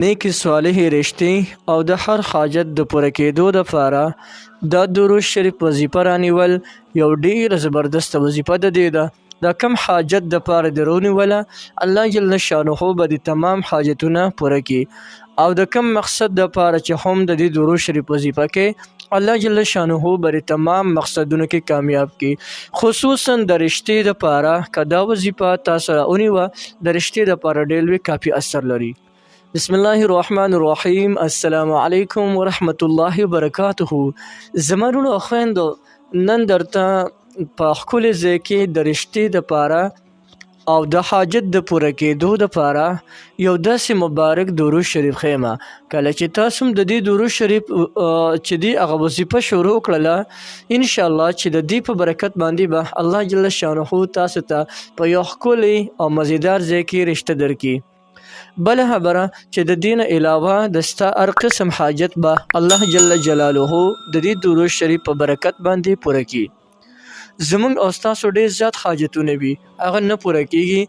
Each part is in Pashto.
نیکې صالحې رشتې او د هر حاجت د پوره کېدو دپاره دا درود شریف وظیفه رانیول یو ډیره زبردسته وظیفه د دې ده. دا کم حاجت د پاره دې رونیوله، الله جل شانه به دې تمام حاجتونه پوره کړي، او د کم مقصد د پاره چې هم د دې درود شریف وظیفه کې، الله جل شانه به دې تمام مقصدونو کې کامیاب کړي. خصوصا د رشتې د پاره که دا وظیفه تاسو راونیوه، د رشتې د پاره ډېر لوی کافي اثر لري. بسم الله الرحمن الرحیم. السلام علیکم ورحمت الله وبرکاته. زما وروڼو او خویندو، نن درته په ښکلي ځای کې د رشتې دپاره او د حاجت د پوره کېدو دپاره یو داسې مبارک درود شریف ښیم. کله چې تاسو هم د دې درود شریف چې دی هغه وظیفه شروع کړله، انشاءالله چې د دې په برکت باندې به الله جل شانه تاسو ته په یو ښکلي او مزیدار ځای کې رشته درکړي. بله خبره چې د دین علاوه د ستا هر قسم حاجت به الله جل جلاله د دې درود شریف په برکت باندې پوره کړي. زمونږ او ستاسو ډېر زیات حاجتونه وي، هغه نه پوره کیږي.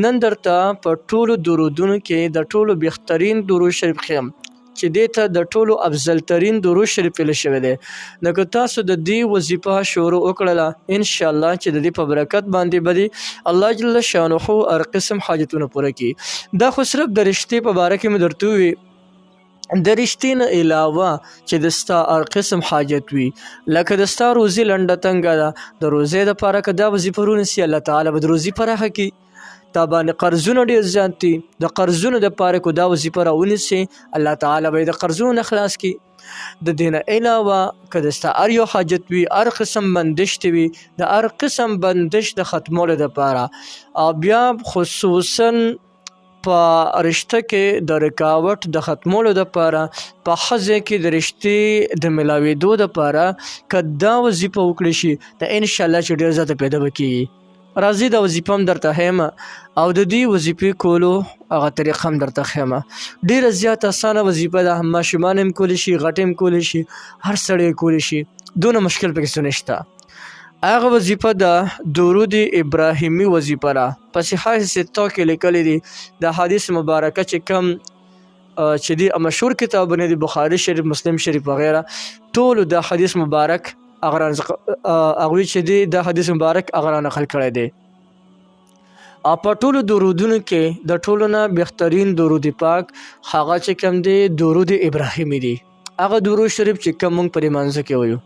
نن درته په ټولو درودونو کې د ټولو بهترین درود شریف ښیم چې دې ته د ټولو افضل ترین درود شریف ویل شوی دی. نو که تاسو د دې وظیفه شروع وکړله، ان شاء الله چې د دې په برکت باندې به دې الله جل شانه هر قسم حاجتونه پوره کړي. دا خو صرف د رشتې په باره کې مې درته ووي. د رشتې نه علاوه چې د ستا هر قسم حاجت وي، لکه د ستا روزي لنډه تنګه ده، د روزۍ دپاره که دا وظیفه ونیسي، الله تعالی به د روزي پراخه کړي. تا باندې قرضونه ډېر زیات دي، د قرضونو دپاره که دا وظیفه راونیسي، الله تعالی به یې د قرضونو نه خلاص کړي. د دې نه علاوه که د ستا هر یو حاجت وي، هر قسم بندش دې وي، د هر قسم بندش د ختمولو دپاره، او بیا خصوصا په رشته کې د رکاوټ د ختمولو دپاره، په ښه ځای کې د رشتې د ملاوېدو دپاره که دا وظیفه وکړی شي، د انشاءالله چې ډېر زیاته پیدا به کېږي. راځي دا وظیفه هم درته ښیم او د دې وظیفې کولو هغه طریقه هم درته ښیم. ډېره زیاته اسانه وظیفه ده، ماشومان هم کولی شي، غټ هم کولی شي، هر سړی یې کولی شي، دونه مشکل پکې څه نشته. هغه وظیفه ده درود ابراهیمي وظیفه ده. په صحاح سته کې لیکلي دي، د حدیث مبارکه چې کوم چې دي مشهور کتابونه دي، بخاري شریف، مسلم شریف وغیره، ټولو د حدیث مبارک هغه هغوی چې دي د حدیث مبارک هغه را نقل کړی دی. او په ټولو درودونو کې د ټولو نه بهترین درود پاک هغه چې کوم دی درود ابراهیمي دی، هغه درود شریف چې کوم مونږ په دې مانځه کې وایو.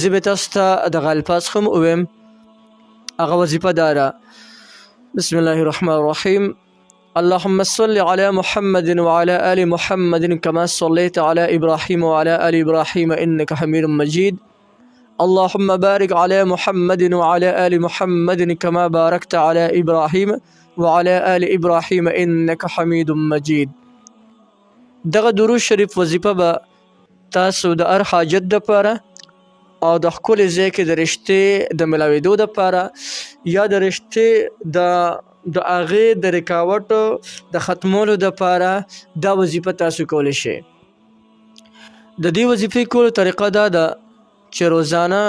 زه به تاسو ته دغه الفاظ هم ووایم. هغه وظیفه دا ده: بسم الله الرحمن الرحیم، اللهم صل على محمد وعلى آل محمد كما صليت على إبراهيم وعلى آل إبراهيم إنك حميد مجيد، اللهم بارك على محمد وعلى آل محمد كما باركت على إبراهيم وعلى آل إبراهيم إنك حميد مجيد. دغه درود شریف وظیفه به تاسو د هر حاجت دپاره او د ښکلي ځای کې د رشتې د ملاوېدو دپاره یا د رشتې د هغې د رکاوټ د ختمولو دپاره دا وظیفه تاسو کولی شئ. د دې وظیفې کولو طریقه دا ده چې روزانه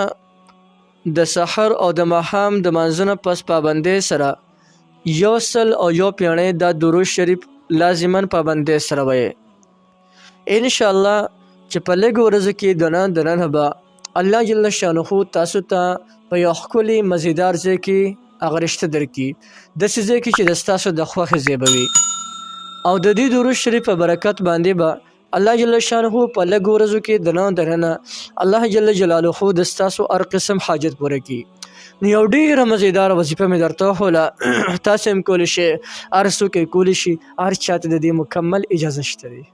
د سحر او د ماښام د مانځه نه پس پابندۍ سره 101 پیڼۍ دا درود شریف لازما پابندۍ سره وایئ. ان شاء الله چې په لږو ورځو کې دننه دننه به الله جل شانه تاسو ته په یو ښکلي مزیدار ځای کې هغه رشته درکړي، داسې ځای کې چې د ستاسو د خوښې ځای به وي. او د دې درود شریف په برکت باندې به الله جل شانه په لږو ورځو کې دننه دننه الله جل جلاله د ستاسو هر قسم حاجت پوره کړي. نو یو ډېره مزیداره وظیفه مې درته وښوله، تاسو هم کولی شئ، هر څوک یې کولی شي، هر چا ته د دې مکمل اجازه شته دی.